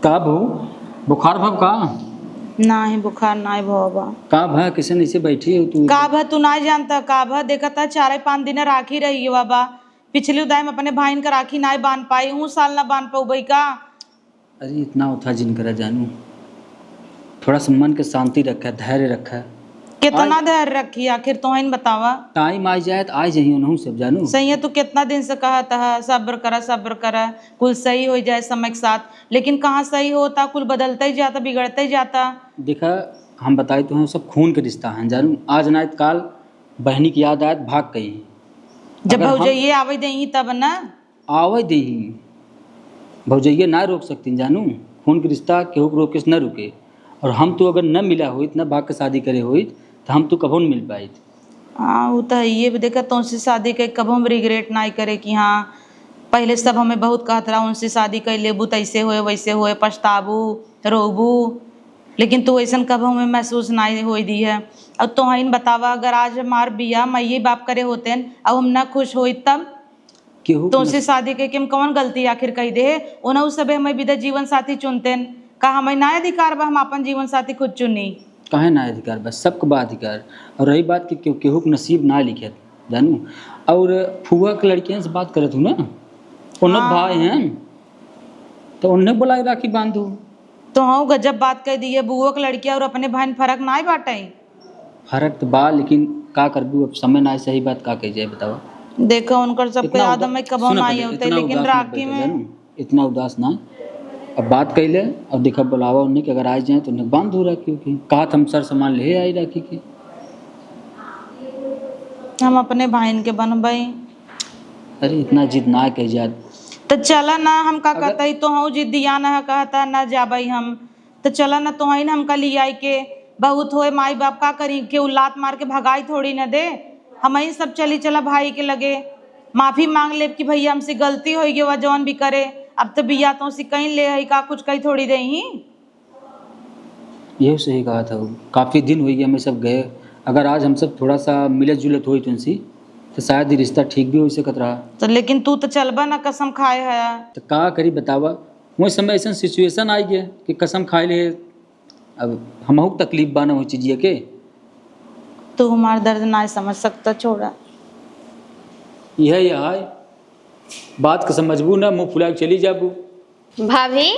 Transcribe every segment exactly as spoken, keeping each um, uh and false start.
का भौ, बुखार भव का? नाही, बुखार नाही भवा बा। का भा, किसन ऐसे बैठी हो तू? का भा, तू नाही जानता का भा? देखता, चार पाँच दिन राखी रही हुआ बा। पिछली उदाई में अपने भाईन का राखी नाही बांध पाई, ऊ साल ना बांध पउबई का? अरे, इतना उथा जिन करा जानू, थोड़ा सा मन के शांति रखा, धैर्य रखा। कितना आय- धैर्य रखी, आखिर तोहन बतावा। टाइम आ जाए तो आ जाइए उनहू सब जानू। सही है, तू कितना दिन से कहत ह, सब्र करा, सब्र करा, कुल सही हो जाए समय के साथ, लेकिन कहाँ सही होता, कुल बदलते ही जाता, बिगड़ते ही जाता। देखा, हम बताई तो हैं, सब खून के रिश्ता हैं जानू, आज ना आए तो काल बहनी की याद आए तो भाग गई। जब अगर हम भौजइये आवे देही तब ना। आवे देही। भौजइया ना रोक सकतीन जानू, खून के रिश्ता केहू के रोके से न रुके। और हम तो अगर न मिला होइत, न भाग के शादी करे होइत, तो हम तो कबो न मिल पाइत। हाँ, उ तो है। ये भी देखा, तोसे शादी के कबो हम रिग्रेट नाई करे कि हाँ, पहले सब हमें बहुत कहत रहा, उनसे शादी कर लेबू तो ऐसे होए, वैसे होए, पछताबू, रोबू, लेकिन तू ऐसन कबो हमें महसूस नाई होई दी है। और तोहन बतावा, अगर आज हमार बिया माई बाप करे होतेन, अब हम ना खुश होइत तब? केहू के तोसे नस- शादी कइके हम कवन गलती आखिर कइ देहे? ओनहु सबे हमें बिदा जीवन साथी चुनतेन। का हमें ना अधिकार बा हम आपन जीवन साथी खुद चुनी? काहे ना अधिकार बा? सबके बा अधिकार। और रही बात कि केहू, केहू के नसीब ना लिखे, जानू। और फुआ के लड़कियन से बात करत हूँ ना, उन्हें हाँ। भाई हैं, तो उन्हें बुलाए राखी बांधू। तो हाँ, गजब बात कह दी है, बुआ के लड़किया और अपने भाई में फर्क ना बाटे। फर्क तो बा, लेकिन का करबू, अब समय ना सही बात का कही जाए, बतावा। देखो, उनकर सबके इतना याद उदा-, हमें कबो सुना ना पहले, आई होते, इतना लेकिन उदास मत राखी बैठो, में जानू, इतना उदास ना। अब बात कह ले और देखा, बुलावा उन्हें कि अगर आ जाए तो उन्हें बांध दो राखी की। कहा था हम सर सामान ले आई राखी की। हम अपने भाईन के बनबई। अरे, इतना जिद ना कह जात। तो चला ना, हम का अगर कहता ही तो हूँ, जिद्दिया ना कहता ना जाबई हम। तो चला ना, तोहन हमका लियाई के, बहुत होए माई बाप का करी, केहू लात मार के भगाई थोड़ी न दे। हमही सब चली चला भाई के लगे, माफी मांग लेब कि भैया हमसे गलती होई गई, जौन भी करे, अब तो बिया तो से कहीं ले है का, कुछ कहीं थोड़ी देही। यही सही कहा था, काफी दिन होई गया हमें सब गए। अगर आज हम सब थोड़ा सा मिलत जुलत होई तुमसे, तो शायद ये रिश्ता ठीक भी हो सकत रहा। तो लेकिन तू तो चलबा ना कसम खाए है। तो का करी बतावा, वही समय ऐसा सिचुएशन आई गया कि कसम खाए ले। अब हमहू के तकलीफ बा ना वही चीजिया के। तू हमार दर्द ना समझ सकता, छोड़ा। यह, यह है, बात के समझबू ना, मुंह फुला के चली जाबू। भाभी।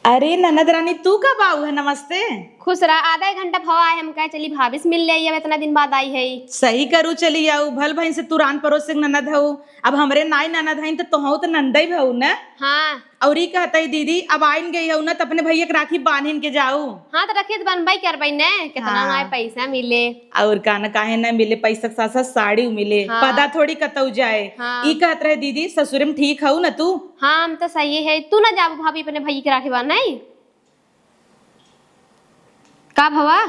अरे ननद रानी, तू कब आऊ है? नमस्ते। खुश रहा। आधा एक घंटा भवा आए, हम कहे चली भाभी से मिल ले, अब इतना दिन बाद आई है। सही करू, चली आऊ। भल भइन से तू रान परोस से ननद हऊ, अब हमरे नाई ननद हईन तो तोहऊ तो ननदई भऊ न। हाँ। और ई कहत ही दीदी, अब आइन गई हऊ न, त अपने भैया के राखी बांधिन के जाऊ। हाँ, तो रखिए तो बनबाई करबाई न, कितना हाँ। ना पैसा मिले। और का न, काहे न मिले, पैसा के साथ साथ साड़ी मिले, हाँ। पता थोड़ी कतऊ जाए। हाँ। ई कहत रहे दीदी, ससुरे में ठीक हऊ न तू? हाँ, हम तो सही है। तू ना जाबू भाभी अपने भैया के राखी बांधे? का भवा?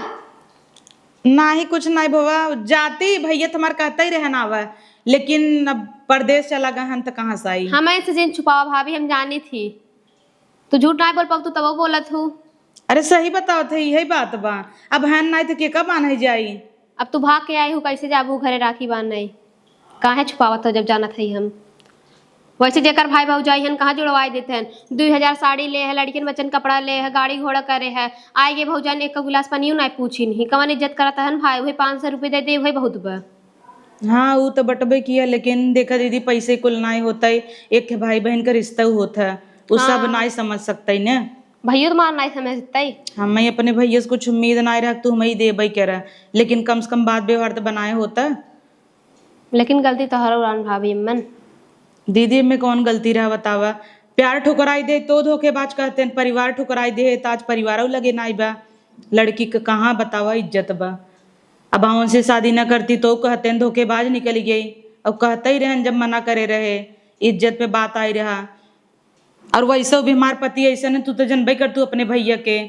नाही, कुछ नाही भवा। जाती भैया तुम्हार कहते ही रहन आवा, लेकिन अब परदेस चला गए हन त कहाँ से आई? हमें से जिन छुपावा भाभी, हम जानी थी। तू झूठ नाही बोल पाऊ, तू तबो बोलत हूँ। अरे सही बतावत है, यही बात बा। अब हन नाही त के का बान्हे जाई? अब तू भाग के आई हूँ, कैसे जाबू घरे राखी बान्हे? काहे छुपावत हो जब जानत हई हम? वैसे जेकर भाई भौजाई हन, कहाँ जुड़वाए देते हन? दुई हजार साड़ी ले है, लड़कियन बच्चन कपड़ा ले है, गाड़ी घोड़ा करे है, आए गे भौजाई ने एक गिलास पनियो नाही पूछी नहीं। कवन इज्जत करत हन भाई? वही पाँच सौ रुपये दे दे, वही बहुत बा। हाँ, ऊ तो बटबे किया, लेकिन देखा दीदी, पैसे कुल नाही होता है, एक ठे भाई बहन का रिश्ता होता है, उ सब हाँ। नाही समझ सकते न। भैया तो मार नाही समझते। हमें अपने भैया से कुछ उम्मीद नाही रख, तू हमें ही देबे करे, लेकिन कम से कम बात व्यवहार तो बनाए होता। लेकिन गलती तोहरो रहन भाभी अम्मन। दीदी, में कौन गलती रहा बतावा? प्यार ठुकराई दे तो धोखेबाज कहते हैं, परिवार ठुकराई दे तो आज परिवारों लगे नाई बा। लड़की के कहाँ बतावा इज्जत बा? अब उनसे शादी न करती तो कहते हैं धोखेबाज निकल गई। अब कहते ही रहन जब मना करे रहे, इज्जत पे बात आई रहा। और वैसे भी हमार पति ऐसे ने, तू तो जनबे कर, तू अपने भैया के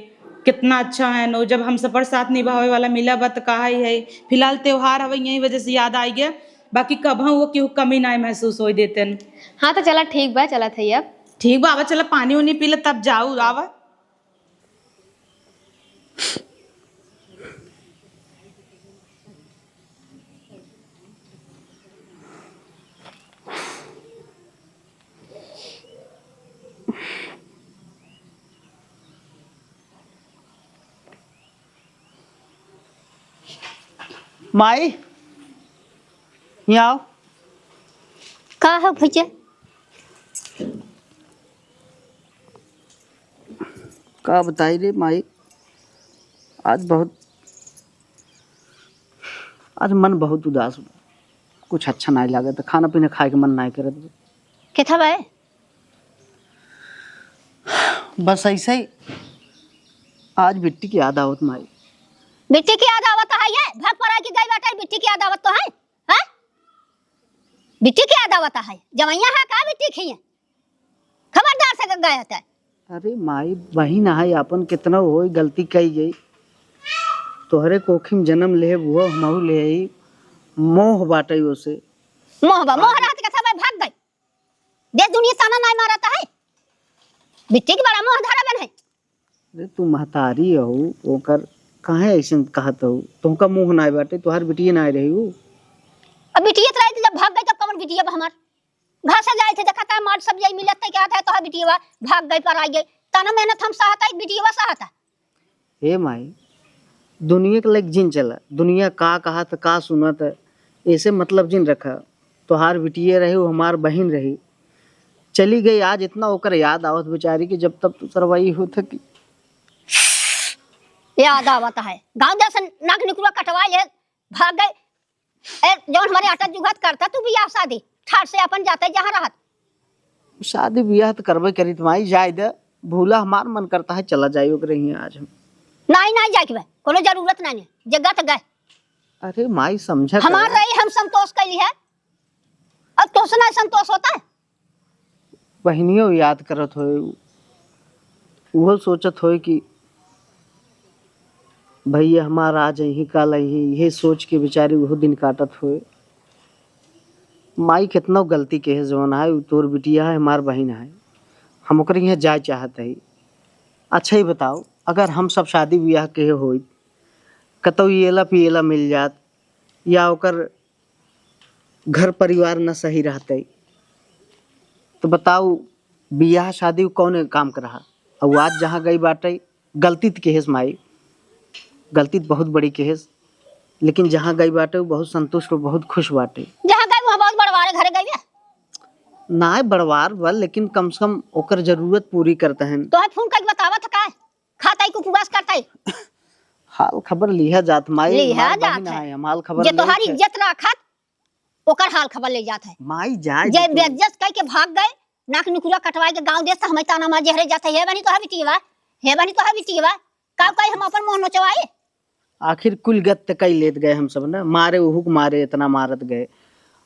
कितना अच्छा है नो, जब हम सफर साथ निभावे वाला मिला बा त कहा ही है। फिलहाल त्योहार हवे, यही वजह से याद आई गया, बाकी कबहूँ वो केहू कमी ना महसूस होई देते न। हाँ तो चला ठीक बा, चला थे अब। ठीक बा, आवा चला पानी उनी पी ले तब जाऊ, आवा। माई, यहाँ आओ। का हो भैया? का बताई रे माई, आज बहुत, आज मन बहुत उदास बा। कुछ अच्छा नाहीं लागत, खाना पीना खाए के मन नाहीं करत बा। केथा बा? बस ऐसे ही आज बिट्टी की याद आवत माई। बिट्टी की याद आवत है? ये भाग पराई की गई बाटे, बिट्टी की याद आवत तो है? हाँ? बिट्टी की याद आवत है? जवैया है का बिट्टी खइए? खबरदार से गया था। अरे माई, बहिन है अपन, कितना होई गलती कई गई। तोहरे कोखी में जन्म लेब, वो हमहू ले आई। मोह बाटे ओसे। मोह बा, मोह रहत के समय भाग गई। देश दुनिया ताना नाहीं मारत है। बिट्टी के बड़ा मोह धरा बन है। अरे तू महतारी हो, ओकर काहे ऐसन कहत हो? तोहका मोह नाहीं बाटे, तोहार बिटिये नाहीं रही हो। अब बिटिये तो रही थी, जब भाग गई तब कौन बिटिये बा हमार? घर से जाए थे, देखा था मार सब यही मिलत थे, क्या था, तोहार बिटिये बा, भाग गई, पराई गई। ताना मेहनत हम सहत है, बिटिये बा सहत है। हे माई, दुनिया के लेके जिन चला, दुनिया का कहत, का सुनत, ऐसे मतलब जिन रखा। तोहार बिटिये रही, वो हमार बहिन रही, चली गई। आज इतना ओकर याद आवत बेचारी कि जब तब तू सरवाई होत कि। याद आवत है, गाँव जैसे नाक निकुरा कटवा ले, भाग गए। ए, जौन हमारे आटा जुगात करता तू बियाह शादी, ठाट से अपन जाते जहाँ रहत। शादी बियाह तो करबे करी त माई, जाए दे, भूला, हमार मन करता है चला जाए ओकरे हियाँ आज हम। नाहीं, नाहीं जाए के बा, कोनो जरूरत नाहीं है, जगह तो गए। अरे माई समझा कर। हमार रही हम संतोष कैली है, अब तोसे नाहीं संतोष होता है। बहिनियो याद करत होए, उहो सोचत होए कि भैया हमार आ जइहीं, काल अइहीं, इहे सोच के बेचारी उहो दिन काटत होए। माई केतनो गलती केहे जवन है, उ तोर बिटिया है, हमार बहिन है, हम ओकरे इहाँ जाए चाहत हई। अच्छा ही बताओ, अगर हम सब शादी बियाह केहे होइत, कतौ येला पियेला मिल जात, या ओकर घर परिवार न सही रहतै, तो बताओ, बियाह शादी कौन काम के रहा? अउ आज जहाँ गई बाटै, गलती त केहेस माई, गलती त बहुत बड़ी केहेस, लेकिन जहाँ गई बाटै, उ बहुत संतुष्ट, उ बहुत खुश बाटै। जहाँ गई, वहाँ बहुत बड़वार घरे गई बा। नाय बड़वार बा, लेकिन कम से कम ओकर जरूरत पूरी करत हन। तोहे फोन करके बतावत ह का? खातै कि उपवास करतै? हाल खबर लिहा जात माई, लिहा हमार जात बहिन है। है, हम हाल खबर जे लेत तोहार है। इज्जत राखत, ओकर हाल खबर ले जात है। माई जाए जे दे तू। बेइज्जत कई के भाग गए, नाक नुकुरा कटवाए के गाँव देश से हमें ताना मार जे हरे जात है, "हे बनी तोहा बिटिया, हे बनी तोहा बिटिया।" का कही हम अपन मुँह नोचवाई? आखिर कुल गत त कई लेत गए हम सब ना, मारे उहू के मारे इतना मारत गए,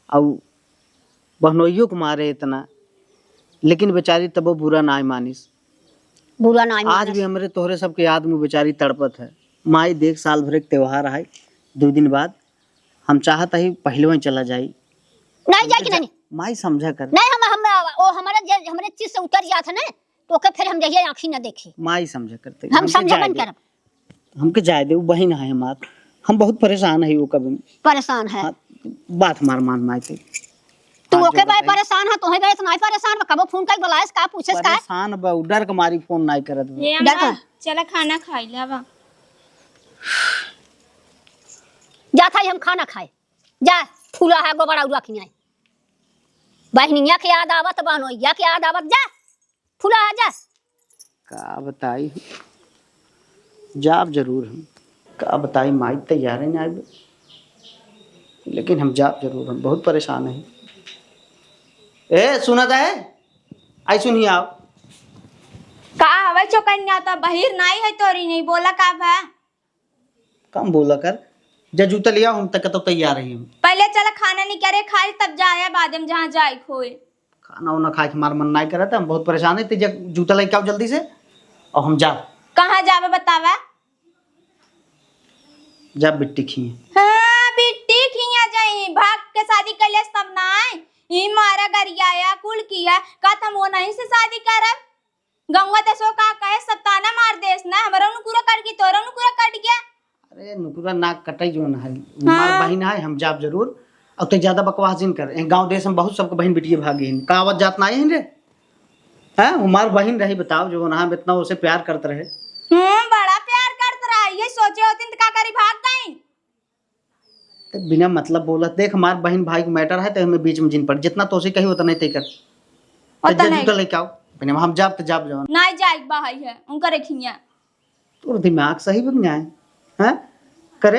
अउ बहनोइयो के मारे इतना, लेकिन बेचारी तबो बुरा नाय मानिस। बुरा नाय आज मानिस। भी हमरे तोहरे सबके याद में बेचारी तड़पत है। माई देख, साल भर एक त्योहार है, दो दिन बाद हम चाहत ही पहलवे चला जाई। नहीं जाए कि नहीं? माई समझा कर। नहीं, हम, हम, ओ हमारे जे, हमरे चीज से उतर जात है ना, तो ओके फिर हम जहिया आँखी न देखी। माई समझा करते। हम हमके समझा जाए बन दे। करब। हमके जाए दे, उ बहिन है हमार। हम बहुत परेशान है ओकर। परेशान है। हाँ, बात हमार मान माई ते। तू हाथ ओके जोड़ भाई बताई। परेशान है, तोहे भाई इतना ही परेशान बा, कबो फोन कर बुलाएस का, पूछेस का? परेशान बा, उ डर के मारी फोन नहीं करत बा। ये डर अम्मा, का? चला खाना खाई लावा। जा था हम खाना खाए। जा, फूला है गोबड़ा उड़ा के आई। बहनिया के याद आवत, बहनोइया के याद आवत, जा। फुला आ जा। का बताई, जाब जरूर हम। का बताई माई, तैयार है ना आइब, लेकिन हम जाब जरूर हम, बहुत परेशान है। ए, सुना जाए, आई सुनी आओ। का हवे चौकन्या, तो बहिर नाई है तोरी, नहीं बोला का भा? कम बोला कर, जा जूता लिया, हम तक तो तैयार ही हम। पहले चला खाना निकारे खाई, तब जाया बाद में जहाँ जाए खोए। खाना उना खाए के हमार मन नाय करत, हम बहुत परेशान है। ते जा जूता लेके आओ जल्दी से, और हम जा। कहाँ जावे बतावा? जा बिट्टी खिए। हाँ, बिट्टी खिया जाई, भाग के शादी कर लेस तब ना आए। ई मारा गरियाया कुल किया, का हम वो नहीं से शादी करब? गंगा देशो का कहे सब ताना मार देस ना, हमरो नुकुरा कट गई, तोरो नुकुरा कट गया। अरे नुकुरा नाक कटाई जो ना है, हाँ। हमार बहिन है, हम जाब जरूर। अब तो ज्यादा बकवास जिन कर, गांव देश में बहुत सबके बहिन बिटिया भागी हैं, का आवत जात ना आई हैं रे? हैं, हमार बहिन रही, बताओ, जो ना हम इतना उसे प्यार करत रहे। हम्म, बड़ा प्यार करत रहा, ये सोचे होती तो का करी, भाग गई। ते बिना मतलब बोलत, देख, हमार बहिन भाई के matter है, ते हमें बीच में जिन पड़, जितना तोसे कही उतना ही तय कर। ते उतना जा नहीं। जूता लेके आओ, बिना हम जाब, ते जाब जवान। नहीं जाए, बाहर है, उनका रखिया। तोर दिमाग सही बन जाए, हैं? करे?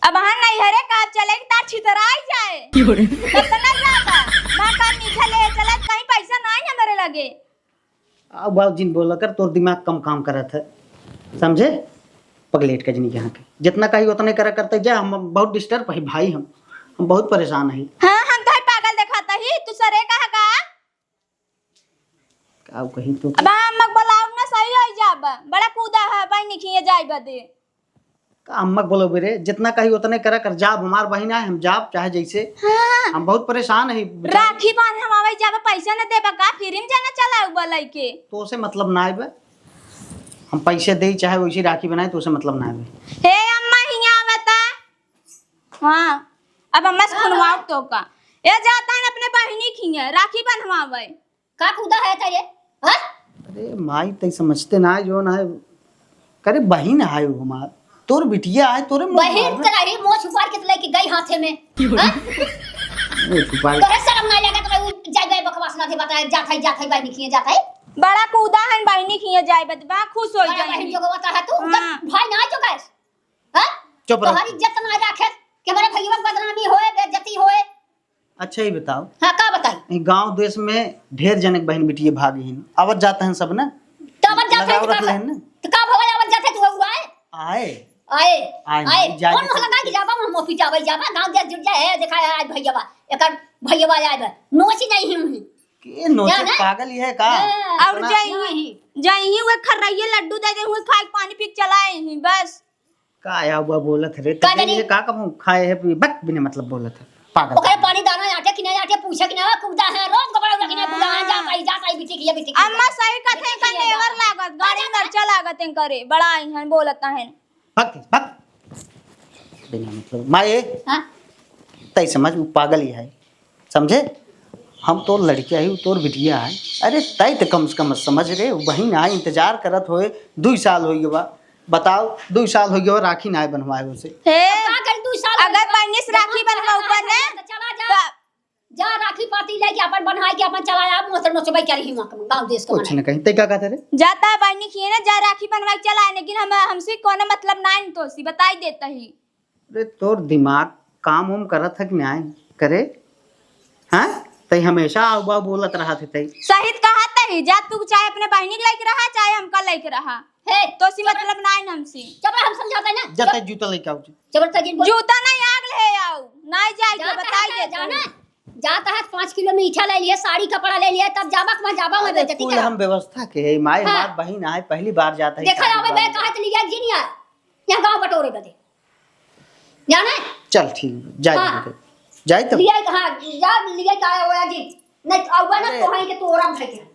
अब हाँ नहीं हरे का चले कि तार छितराई जाए। क्यों रे? कितना ज्यादा। माँ का मीठा ले चला, कहीं पैसा नहीं है मेरे लगे। आओ बाबू जिन बोला कर, तोर दिमाग कम काम करत है, समझे? पगलेट का जिनी यहाँ के जितना कही उतने करा करते जा, हम बहुत disturb है भाई, हम हम बहुत परेशान है। हाँ, हम तो है पागल दिखाता ही, तू सरे कहा का? का कही तो अब अम्मा के बोलाओ ना, सही हो जाब। बड़ा कूदा है बहिनी खिए जाए बदे। का अम्मा के बोलोबे रे, जितना कही उतने करा कर जाब, हमार बहिन आए, हम जाब चाहे जैसे। हाँ। हम बहुत परेशान है। राखी बांध हम आवे जाबे, पैसा न देबा का, फ्री में जाना चला हुआ लइके। तो उसे मतलब ना आए बे, हम पैसे दे चाहे वैसे राखी बनाए, तो उसे मतलब ना आए बे। हे अम्मा, हियाँ बता। हाँ, अब अम्मा से हाँ, खुनवाओ हाँ। तो का। ए जाता है अपने बहिनी खिया राखी बंधवावे। का कूदा है तेरे? हाँ? अरे माई, तई समझते ना है, जो ना है। करे बहिन है वो हमार, तोर बिटिया है, तोरे मुंह बहिन मार। तेरा ही मोछ उपाड़ के तो लेके गई हाथे में। हाँ? मोछ उपाड़। तोरे शर्म ना लगा तो जाए गए बकवास ना दे बताए, जात है, जात है, बहिनी खिया जात है। बड़ा कूदा है, बहिनी खिया जाए बदबा, खुश हो बड़ा जाए। बहिन जो को बता है तू, हाँ। भाई ना जो गैस। हाँ? चुप रहो। तोहरी इज्जत ना राखे कि हमारे भैया के बदनामी होए, बेइज्जती होए। अच्छा, ये बताओ। हाँ, का बताई? ये गांव देश में ढेर जनक बहिन बिटिये भाग हिन, आवत जात हैं सब ना? तो आवत जात लगाव हैं, तो रख का लेहन ना? तो का भवा आवत जात है, तू हुआ है? आए। आए। आए, आए। आए, जाए कौन दे। भला ना कि जाबा, हम मोफी जाबा, जाबा, गांव देश जुट जाए, है, देखा है, आज भैया बा, एकर भैया बा आए बा। नोची नहीं हूँ। के नोचे, जाना? पागल ये है का? हाँ। और इतना जाई ही, नहीं। जाई ही, वो खर्रैये लड्डू दे दे, वो खाए, पानी पी के चला आई ही, बस। का आया हुआ बोलत रे? का तबे जानी? ये का कहूँ, खाए है, पी, बक, बिना मतलब बोलत है। पागल। ओकरे पानी दाना आटे कि नहीं आटे, पूछे कि नहीं, कुदा है, रोज कपड़ा उड़ा कि नहीं, कुदा है, हाँ। जाता ही, जाता ही, बिटिक, ये बिटिक, अम्मा सही कहते हैं, बिटिक, ये कनेवर जाता है। लागत, गाड़ी में मरचा लागत हैं करे, बड़ा आई हैं, बोलत हैं। भक, भक। बिना मतलब, माए, हाँ? तई समझ, वो पागल ही है। समझे? हम तोर लड़किया ही, उ तोर बिटिया है। अरे, तय त कम से कम समझ रे, उ बहिन आए, इंतजार करत होए, दुई साल होइ गवा। बताओ, दुई साल होइ गवा, राखी नाय बनवाए उसे। हे, अब का करी, दुई साल अगर होइ गवा, बहिनी से राखी बनवाऊ पर ने, त चला जा। त जा राखी पाती लेके अपन बनाए के अपन चला आ, मोतर नोचबई करी ही वहाँ गाँव देश के कुछ बनाए। न कहीं, तय का कहते रे? जाता है बहिनी खिए ना, जा राखी बनवाई चला, लेकिन हम, हमसे कोनो मतलब ना है तो सी बताई देता ही। अरे, तोर दिमाग काम उम करत है कि नाय? करे? हाँ? तई हमेशा आऊ बाऊ बोलत रहत है तई। सही त कहत है, जा तू चाहे अपने बहिनी के लइके रहा, चाहे हमका लइके रहा। हे, तो सी जबर- मतलब नाय न हमसे। जबर हम समझाते ना। जा जब तई जूता लइके आऊ। जबर तई जिन बोल। जूता नहीं, आग ले आऊ। नाय जाए के जात बताई है, दे तू। जाना। जात है, पाँच किलो मीठा ले लिए, साड़ी कपड़ा ले लिए, तब जाबा, वहाँ जाबा, वहाँ अरे, बेइज्जती कुल करा। हम व्यवस्था के है, माई हाँ। हमार बहिन आए, पहली बार जात है, देखा शादी जाबे, वाली। मैं कहत लिया जिन यार, यहाँ गाँव बटोरे बदे। जाने? चल ठीक, जाए हाँ। दे। जाए तो? लिया, हाँ, जा लिया का आया हुआ जी। नहीं, आऊगा ना अरे। तो है कि तोरा उठा के।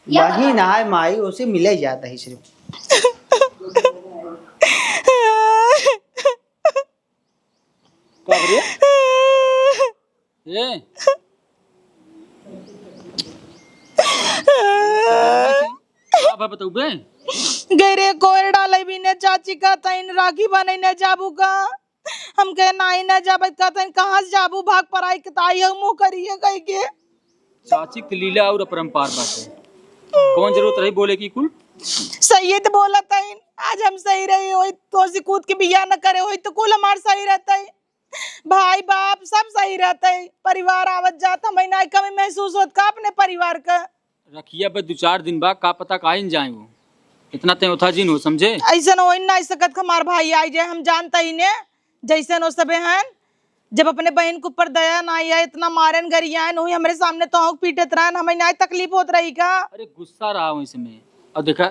या बहिन बता। आए माई, उसे मिले जाता है सिर्फ। का रे? ए? का बा बतउबे? गैरे कोयर डाले बिने चाची कहतइन राखी बने न जाबू का? हम कहे नाई न जाबे कहतइन कहाँ से जाबू भाग पराई के ताई हऊ मुँह करिए कहि के। चाची के लीला और अपरंपार बाटे। कौन जरूरत रही बोले की कुल? सही त बोलत हइन, आज हम सही रही होई, तोसी कूद के बियाह न करे होई त कुल हमार सही रहतइ। भाई बाप सब सही रहतइ, परिवार आवत जात, हमइ नाहीं कमी महसूस होत का अपने परिवार क? रखिया बस दू चार दिन बा, का पता काहे न जाए वो। इतना ते ओथा जिन हो, समझे? अइसन होइ नाहीं सकत, हमार भाई आइ जाए, हम जानत ही ने, जइसन ओ सबे हन। जब अपने बहिन के ऊपर दया नाहीं है, इतना मारेन गरियाएन, उही हमरे सामने तोहक पीटत रहन, हमइ नाहीं तकलीफ होत रही का? अरे गुस्सा रहा ओइ समय। अब देखा,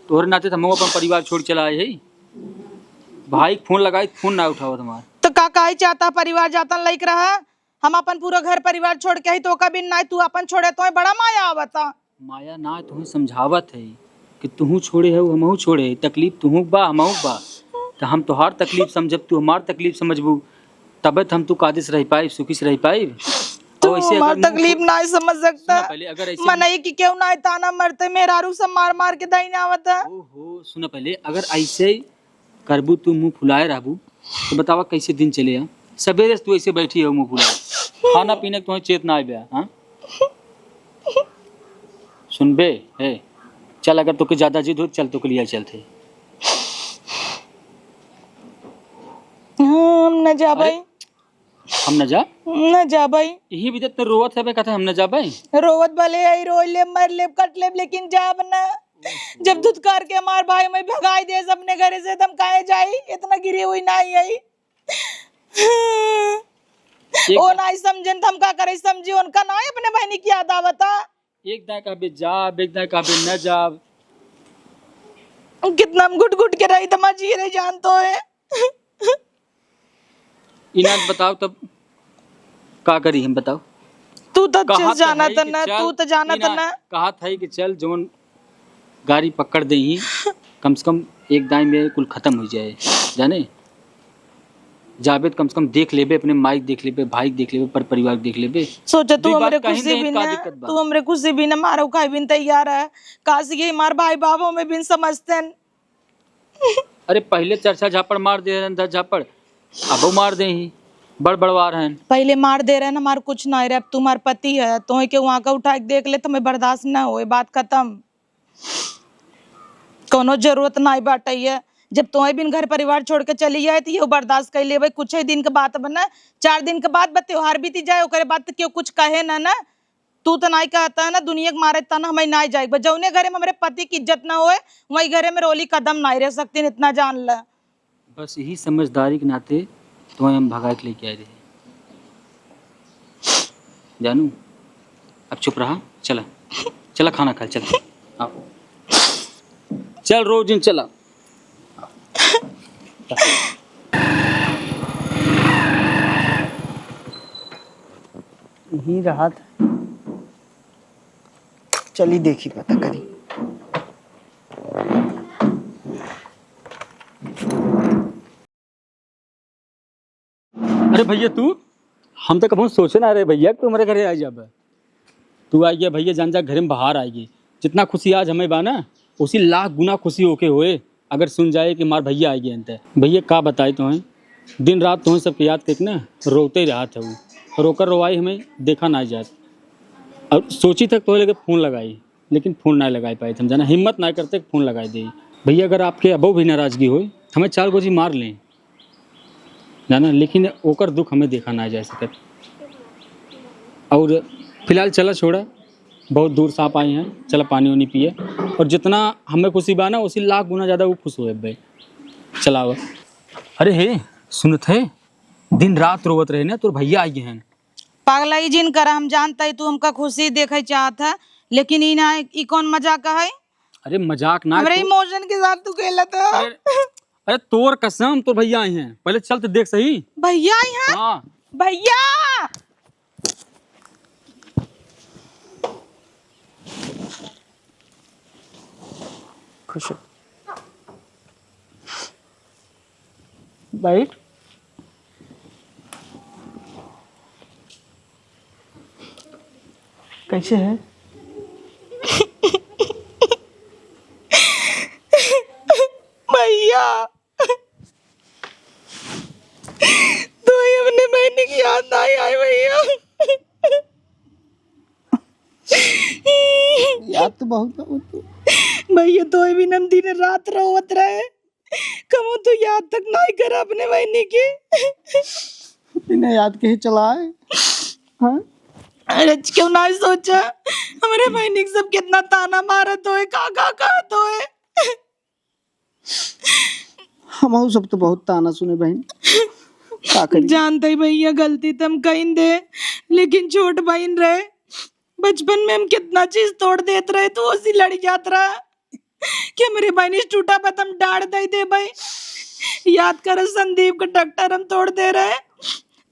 तोहरे नाते त हमहू अपन परिवार छोड़ चला आए हई। भाई के फोन लगाई, फोन ना उठावत हमार। त का कहइ चाहत ह, परिवार जातन लइक रहा, हम अपन पूरा घर परिवार छोड़ के ही तोका बिन नाहीं, तू अपन छोड़े तोहे बड़ा माया आवत ह। माया ना तुहें समझावत है कि तुहू छोड़े हऊ, हमहू छोड़े हई, तकलीफ तुहू क बा, हमहू क बा। त हम तोहार तकलीफ समझब, तू हमार तकलीफ समझबू, तबे त हम तू कादिस रह पाइब, सुखी से रह पाइब। तू और वैसे हमार अगर मुंह तकलीफ फु-, नाहीं समझ सकता। सुना पहले, अगर ऐसे मनई की केहू नाहीं ताना मरते, मेहरारू सब मार मार के दहिना आवत है। ओहो, सुना पहले, अगर ऐसे करबू तू मुंह फुलाए रहबू, त बतावा कैसे दिन चले आ? सबेरे से तू ऐसे बैठी हो मुँह फुला, खाना पीने के तुम्हें चेत ना आइबे, हाँ? सुनबे, हे, चल, अगर तोके ज्यादा जिद हो, चल, तोके लिया चलते। हम न जाबे। अरे, हम न जा? न जाबे। यही वजह तो रोवत है बे, कहते हम न जाबे। रोवत भले आई, रोई लेब, मर लेब, कट लेब, लेकिन जाब ना। जब धुतकार के हमार भाई मैं भगाई देस अपने घरे से, त हम काहे जाई? इतना गिरी हुई ना आई। एक ओ दाई नाई समझेन त हम का करे समझी, उनका नाई अपने बहिनी की याद आवता। एक दाई कहबे जाब, एक दाई कहबे न जाब। कितना हम घुट घुट के रही त हम जी रही जान तो है। इनाज बताओ तब का करी हम बताओ। तू त अच्छे से जाना त ना, तू त जाना त ना। कहा था कि चल जौन गाड़ी पकड़ देही, कम से कम एक दाई में कुल खतम होइ जाए, जाने? जाबे त कम से कम देख लेबे, अपने माई के देख लेबे, भाई के देख लेबे, पर परिवार के देख लेबे। सोचा, तू हमरे खुशी बिना, तू हमरे खुशी बिना मारो खाए बिन तैयार है। काश ये हमार भाई बाबो में बिन समझतेन। अरे पहिले चरचा झापड़ मार दे रहन, दस झापड़, अबो मार देही, बड़ बड़वार हन। पहिले मार दे रहन, हमार कुछ नाई रहे, अब तुम्हार पति है, तोहे के वहाँ का उठा के देख ले, तुम्हें बर्दाश्त ना होए, बात खतम। कौनो जरूरत नाई बाटइ है। जब तोहे बिन घर परिवार छोड़ के चली जाए, त इहो बर्दाश्त कइ लेबे। कुछ ही दिन के बात बा ना, चार दिन के बाद बा, त्योहार बीती जाए, ओकरे बाद त केहू कुछ कहे ना, ना। तू त नाई कहता है ना, दुनिया के मारे तना हमें नाई जाए। बा, जौने घरे में हमरे पति की इज्जत ना होए, वही घरे में रोली कदम नाई रह सकती, इतना जान ला। बस यही समझदारी के नाते तुम्हें हम भगा के लेके आए रहे। जानू, अब चुप रहा, चला, चला खाना खा, चला, आओ, चल रोजिन, चला। यही रहा था। चली देखी, पता करी। अरे भैया तू, हम तो कबहूँ सोचे ना रहे भैया कि तू हमारे घरे आ जाबे। तू आ गया भैया, जान जा घरे में बाहर आ गए। जितना खुशी आज हमें बा ना, उसी लाख गुना खुशी होके होए अगर सुन जाए कि हमार भैया आ गए अंत। भैया का बताए तुम्हें, दिन रात तुम्हें सबके याद करके ना रोते ही रहा था वो, और ओकर रोवाई हमें देखा ना जात। और सोची तक तोहे लगे फोन लगाई, लेकिन फोन ना लगाई पाए थे हम, जाना हिम्मत ना करते फोन लगाई दे। भैया अगर आपके अबो भी नाराजगी होए, हमें चार गोजी मार लें, जाना, लेकिन ओकर दुख हमें देखा ना जा सकत। और फिलहाल चला छोड़ा, बहुत दूर से आप आए हैं, चला पानी उनी पिए। और जितना हमें खुशी बा ना, उसी लाख गुना ज्यादा वो खुश होए भाई। चला आवा। अरे हे, सुनत है, दिन रात रोवत रहे ना, तोर भैया आ गए हैं। पागलाई जिन करा, हम जानता है तू हमका खुशी देखे चाहत है, लेकिन ई ना, ई कौन मजाक है? अरे मजाक ना, हमरे तू इमोशन के साथ तू खेलत है। अरे, अरे तोर कसम, तोर भैया आई हैं, पहले चल तो देख सही। भैया आई हैं? हाँ। भैया! खुश हो। बैठ। कैसे है? भैया, तू ही अपने बहनी की याद ना आई भैया। याद तो बहुत आवत है। भैया, तोहे बिन हम दिन रात रोवत रहे। कबो तू याद तक नाई करा अपने बहनी के। बिना याद के ही चला है। हाँ? अरे, क्यों ना सोचा? हमरे बहनी के सब कितना ताना मारत होए, का, का कहत होए। हमहू सब तो बहुत ताना सुने बहिन, का करी? जानत ही भैया, गलती त हम कइन दे, लेकिन छोट बहिन रहे, बचपन में हम कितना चीज तोड़ देत रहे, तू ओसी लड़ जात रहा कि हमरे बहिन से टूटा बा त हम डांट दे दे भाई। याद कर संदीप के ट्रैक्टर हम तोड़ दे रहे,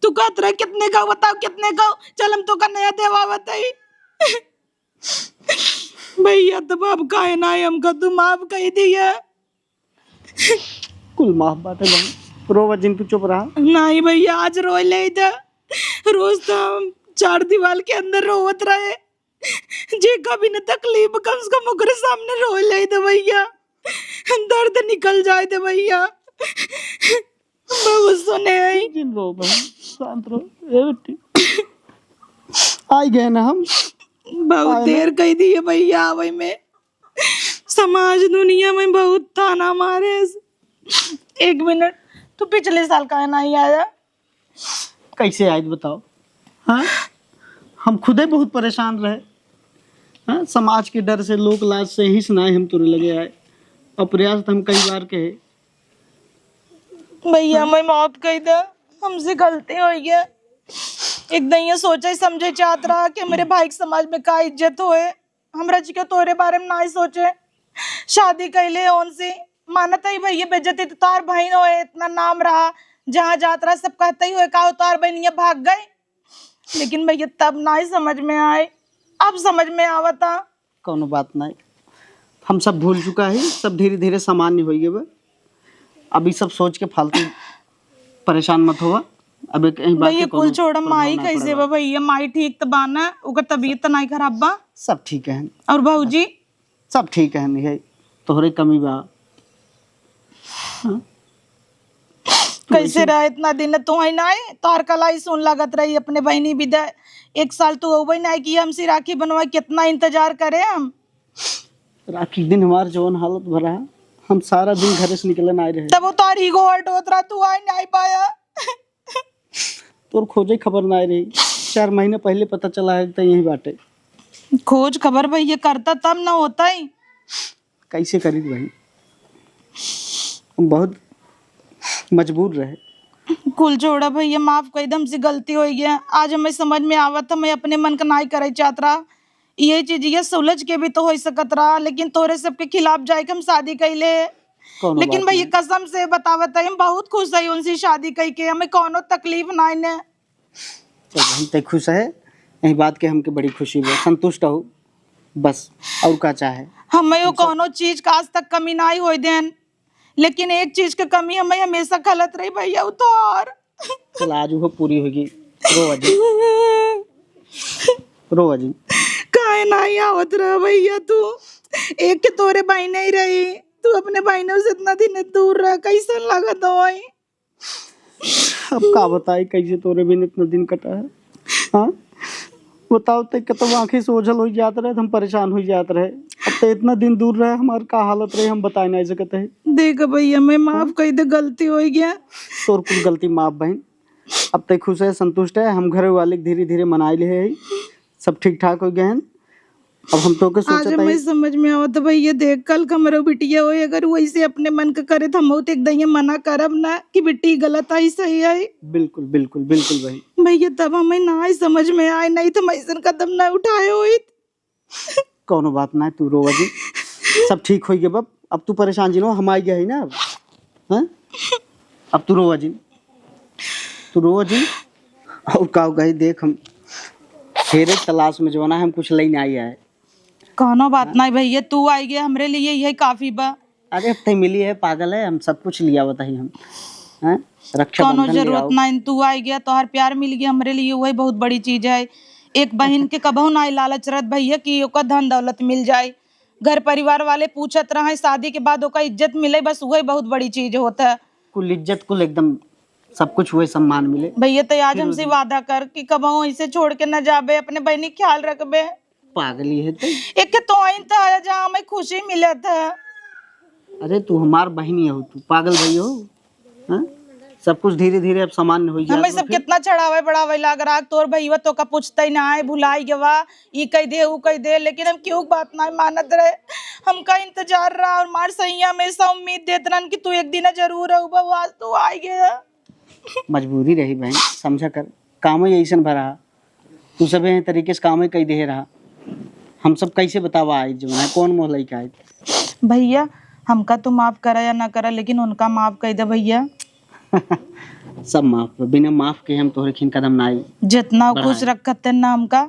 तू कहत रहे कितने का बताओ, कितने का, चल हम तोका नया देवावत ही। भैया, तब अब काहे ना हमका तू माफ कइ दिया? कुल माफ बाटे बहन, रोवा जिन, तू चुप रहा। नहीं भैया, आज रोए ले इधर। रोज तो हम चार दीवार के अंदर रोवत रहे। जे कभी न तकलीफ, कम से कम ओकरे सामने रोए ले इधर भैया, दर्द निकल जाए दे भैया। बहुत सुने हैं। जिन रो बहन, शांत रहो। ए बेटी, आई गए ना हम। बहुत आए ना। देर कही दी है भैया आवे में। समाज दुनिया में बहुत ताना मारे। एक मिनट, तू पिछले साल काहे नहीं आया? कैसे आए बताओ? हाँ, हम खुदे बहुत परेशान रहे। हाँ, समाज के डर से, लोक लाज से ही सुनाए हम तोरे लगे आए। और प्रयास तो हम कई बार कहे। भैया, हाँ? मैं माफ कर दे, हमसे गलती हो गया। एक दिन ये सोचे समझे चाहत रहा कि मेरे भाई के समाज में का इज्जत होए। हमरा जी के तोरे बारे में नाई सोचे। शादी कैले उनसे मानत ही भैया, बेइज्जती तो तार बहन होए, इतना नाम रहा, जहाँ जात रहा सब कहते ही होए, का तार बहन ये भाग गई। लेकिन भैया तब नाई समझ में आए, अब समझ में आवता। कौनो बात नाई, हम सब भूल चुका है, सब धीरे धीरे सामान्य हो गए बा। अब ई सब सोच के फालतू परेशान मत होवा। अब एक, एक बात भैया के कोनो कुल छोड़ा, प्रभाव माई ना कैसे पड़ेगा। बा भैया? माई ठीक त बा ना? ओकर तबीयत त नाई खराब बा? सब ठीक है। और भौजी? सब ठीक है, यही तोहरे कमी बा। हाँ? तू कैसे ऐसे रहा इतना दिन? तू ही ना आई, तोहर कलाई सुन लागत रही अपने बहनी विदा। एक साल तू अउबे ना कि हमसे राखी बनवा, कितना इंतजार करे हम। राखी के दिन हमार जवन हालत भरा, हम सारा दिन घरे से निकले ना रहे। तब वो तोहर ego hurt होत रहा, तू आई नहीं पाया। तोर खोजे खबर ना रही, चार महीने पहले पता चला है तो यही बाटे। खोज खबर भैया करता तब ना होता ही। कैसे करी भाई, हम बहुत मजबूर रहे। कुल छोड़ा भैया, माफ कर दे, हमसे गलती हो गया। आज हमें समझ में आवत, हमें अपने मन का नाई करे चाहत रहा। ये चीज ये सुलझ के भी तो हो सकत रहा, लेकिन तोरे सबके खिलाफ जाए के हम शादी कैले। कौनो लेकिन बात भैया नहीं। कसम से बतावत है, हम बहुत खुश है उनसे शादी कई के, हमें कौनो तकलीफ ना ने। तो हम ते खुश है, यही बात के हमके बड़ी खुशी बा, संतुष्ट हो बस, और का चाहे। हमें वो हम सब कौनो चीज का आज तक कमी ना होई देन, लेकिन एक चीज के कमी हमें हमेशा खलत रही भैया, वो तोहार। चल, आज वो पूरी होगी। रो अजी, रो अजी। काहे नाही आवत रहा भैया तू? एक के तोरे बहिने ही रही, तू अपने बहिनों से इतना दिन दूर रह, कैसन लागत होई? अब का बताई कैसे तोरे बिन इतना दिन कटा है, हाँ? बताओ ते कतौ आँखें से ओझल हो जात रहे, हम परेशान हो जात रहे। अब ते इतना दिन दूर रहे, हमार का हालत रहे, हम बताए नहीं सकत है। देख भैया, मैं माफ हाँ? कर दे, गलती हो गया। तोर कुल गलती माफ बहन। अब ते खुश है, संतुष्ट है, हम घर वाले के धीरे धीरे मनाए ले है, सब ठीक ठाक हो गए हैं। अब हम तो के आज सोचत हमें हई। समझ में आवत भैया, देख कल का हमरो बिटिया होई, अगर वैसे अपने मन का करे तो हम तो एक दइया मना करब ना कि बिट्टी गलत आई सही आई। बिल्कुल, बिल्कुल, बिल्कुल भाई। भैया तब हमें ना आई समझ में आए, नहीं तो हम ऐसन कदम ना उठाए होइत। कौनो बात ना, तू रो अजी, सब ठीक होई गए बब। अब तू परेशान जिन हो, हम आई गए है ना अब, हैं? अब तू रो अजी, तू रो अजी। और का कही, देख हम फेरे तलाश में जो ना हम कुछ लेने आई आए। कौनो बात हाँ? नहीं भैया, तू आई गया हमरे लिए यही काफी बा। अरे अब तय मिली है, पागल है, हम सब कुछ लिया बताई हम, हैं? रक्षाबंधन कौनो ले जरूरत आओ। नहीं, तू आई गया, तोहर प्यार मिल गया हमरे लिए, वही बहुत बड़ी चीज है। एक बहिन के कबहू ना लालच रहत भैया कि ओकर धन दौलत मिल जाए। घर परिवार वाले पूछत रहे, शादी के बाद ओकर इज्जत मिले, बस वही बहुत बड़ी चीज होत है। कुल इज्जत, कुल एकदम सब कुछ हुए, सम्मान मिले। भैया तो आज फिर हमसे उस वादा कर कि कबहू ऐसे छोड़ के न जाबे, अपने बहिनी के ख्याल रखबे। पागली है तो। एक तो आइन तो आया जहाँ हमें खुशी मिलत है। अरे तू हमार बहिनी हो, तू पागल भई हो, हाँ? सब कुछ धीरे धीरे अब सामान्य हो जात हमें बा सब फिर। कितना चढ़ावे बढ़ावे लाग रहा, तोर भईवा तो का पूछते ही ना आए, भुलाई गवा, ई कह दे, ऊ कह दे, लेकिन हम क्यों बात ना मानत रहे। हमका इंतजार रहा और मार सैया हमेशा उम्मीद देत रहन कि तू एक दिन जरूर अउबा, आज तू आ गया। मजबूरी रही बहन, समझा कर, काम ही ऐसन भरा। तू सब एह तरीके से कामे कई देहे रहा। हम सब कैसे बतावा आई जौन है, कौन मोह लइके आई? भैया, हमका तू माफ करा या ना करा, लेकिन उनका माफ कर दे भैया। सब माफ बा, बिना माफ के हम तोहरे खिन कदम ना आई जितना खुश बढ़ाए। रखत ना हमका,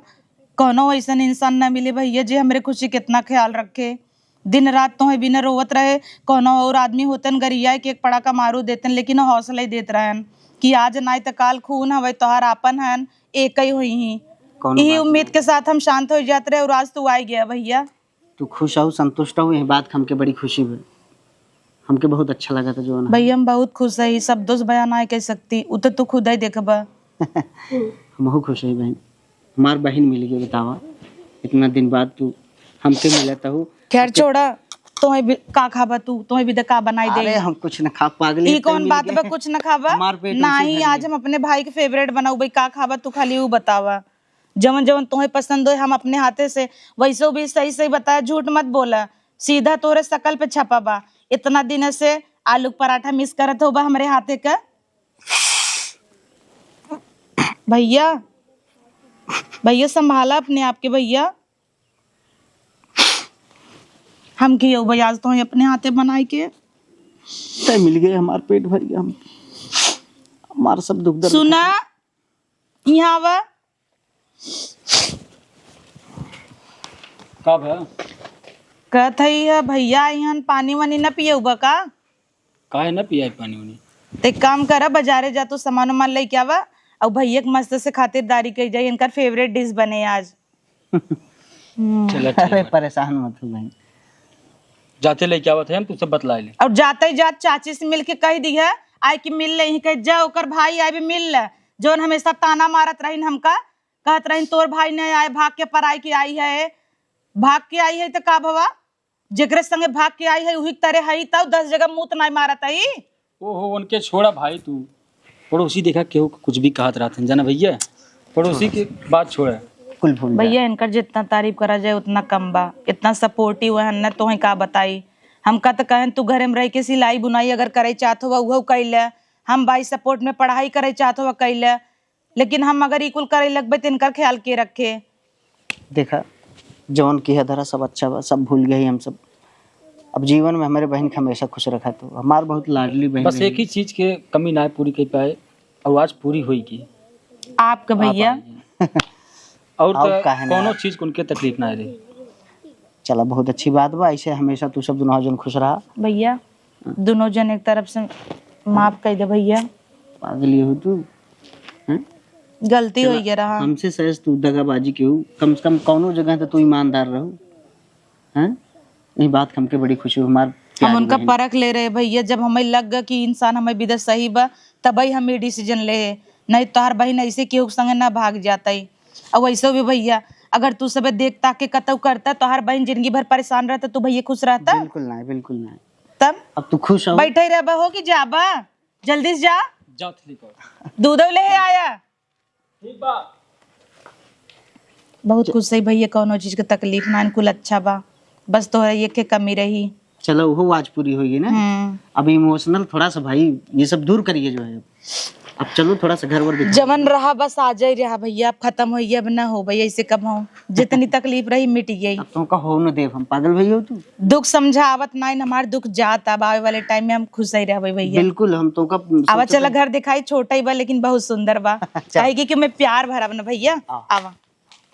कौनो ऐसन इंसान ना मिले भैया, जे हमरे खुशी कितना ख्याल रखे। दिन रात तोहे बिना रोवत रहे, कौनो और आदमी होतन गरियाए के एक पड़ाका मारू देतन, लेकिन हौसला ही देत रहन कि आज नाई त काल खून हवे, तोहार आपन हन, एक ही हुई ही। कौनो यही बात उम्मीद नहीं। के साथ हम शांत हो जात रहे और आज तू आ गया भैया। तू खुश हो, संतुष्ट हो, यही बात हमके बड़ी खुशी हुई। हमके बहुत अच्छा लगा था जौन। भैया, हम बहुत खुश है, शब्दों से बयां नाहीं कइ सकती, उ तो तू खुद ही देखबा। हमहू खुश है बहन, हमार बहन मिल गई, बतावा, इतना दिन बाद तू हमसे मिलत हऊ। खैर छोड़ा, तोहे भी का खाबा तू, तोहे भी दे का बनाई दे। अरे हम कुछ न खा, पागल ई है, कौन मिल बात गए। बा, कुछ न खाबा? हमार पेट उसी नाहीं, भर आज गया। हम अपने भाई के फेवरेट बनाऊ भाई, का खाबा तू, खाली उ बतावा। जवन जवन तोहे पसंद होए, हम अपने हाथे से, वैसे भी सही सही बताया, झूठ मत बोला, सीधा तोरे शकल पे छपा बा। इतना दिन से आलू के पराठा मिस करत होबा हमरे हाथे का। भैया, भैया संभाला अपने आप के भैया। हम खियौबे आज तोहे अपने हाथे बनाई के। तय मिल गए, हमार पेट भर गया, हम, हमार सब दुख दर्द सुना, खत्म। यहाँ आवा। का भा? कहत हई है, भैया आई हन, पानी वानी न पियौबा का? काहे न पियाई पानी वानी? ते काम करा, बाजारे जा, तू सामान वामान लेके आवा, और भैया के मस्त से खातिरदारी कई जाई, इनकर फेवरेट डिश बने आज। हम्म। चला, ठीक अरे बा। परेशान मत हो बहन। जाते लेके आवत है हम, तू सब बतला ले। और जाते ही जात चाची से मिल के कह दी है, आए कि मिल ले, यहीं कह जा, ओकर भाई आए भी मिल ले, जौन हमेशा ताना मारत रहिन हमका, कहत रहिन तोर भाई नहीं आए, भाग के पराई के आई है, भाग के आई है तो का भवा, जेकरे संगे भाग के आई है उही के तरे हई, तब दस जगह मूत नहीं मारत हई। ओहो, उनके छोड़ा भाई तू। पड़ोसी देखा केहू के कुछ भी कहत रहत हन, जाना भैया, पड़ोसी के बात छोड़ा। कुल भूल जा। भैया, इनकर जितना तारीफ करा जाए उतना कम बा। इतना सपोर्टिव हन न, तोहे का बताई। हमका त कहन तू घरे में रह के सिलाई बुनाई अगर करे चाहत हो उहो कैले, हम बाई सपोर्ट में पढ़ाई करे चाहत हो कैले, लेकिन हम अगर ई कुल करे लगबे त इनकर ख्याल के रखे? देखा, जवन किहा धरा सब अच्छा बा, सब भूल गए हम सब। अब जीवन में हमरे बहन के हमेशा खुश रखा तू, हमार बहुत लाडली बहन बस रही। एक ही चीज के कमी ना पूरी कर पाए, और आज पूरी होई की। आपका आ भैया। पाएगी। और और तो काहे ना? कोनो चीज के उनके तकलीफ ना रही। चला, बहुत अच्छी बात बा, ऐसे हमेशा तू सब दोनों जन खुश रहा। भैया, हाँ। दोनों जन एक तरफ से माफ कर दे भैया। पागल ये हो तू, हैं? गलती चला, हो गया रहा। हमसे सहज तू दगाबाजी के हो, कम से कम कोनो जगह तो तू ईमानदार रहो, हैं? ये बात हमके बड़ी खुशी हो, हमार हम प्यारी उनका बहन। परख ले रहे भैया, जब हमें लग गया कि इंसान हमें विदा सही बा, तबही हम ये डिसीजन ले, नहीं तोहार बहन ऐसे केहू के संगे ना भाग जाता। और वैसे भी भैया, अगर तू सबे देख ताक के कतऊ करता, तोहार बहन जिंदगी भर परेशान रहता, तू भैया खुश रहता? बिल्कुल ना, बिल्कुल ना। तब अब तू खुश हो? बैठे रहबा हो कि जाबा? जल्दी से जा। जात लेकर। दूधो ले आया। ठीक बा। बहुत खुश है भैया, कौनो चीज के तकलीफ ना, कुल अच्छा बा, बस तोहरा ये के कमी रही। चलो, वो आज पूरी होगी ना। हम्म। अब इमोशनल थोड़ा सा भाई, ये सब दूर करिए जो है। अब चलो, थोड़ा सा घर वर दिखा। जवन रहा बस आ जाए रहा भैया, अब खत्म होइए, अब ना हो भैया, ऐसे कब हो? जितनी तकलीफ रही मिट गई। अब तुमका हो न देव हम, पागल भैया हो तू। दुख समझा आवत ना, हमार दुख जात, अब आवे वाले टाइम में हम खुश ही रहबे भैया। बिल्कुल, हम तुमका आवा, समझते चला हैं। घर दिखाई, छोटा ही बा लेकिन बहुत सुंदर बा। चल। काहे कि, कि मैं प्यार भरब न भैया। हाँ। आवा।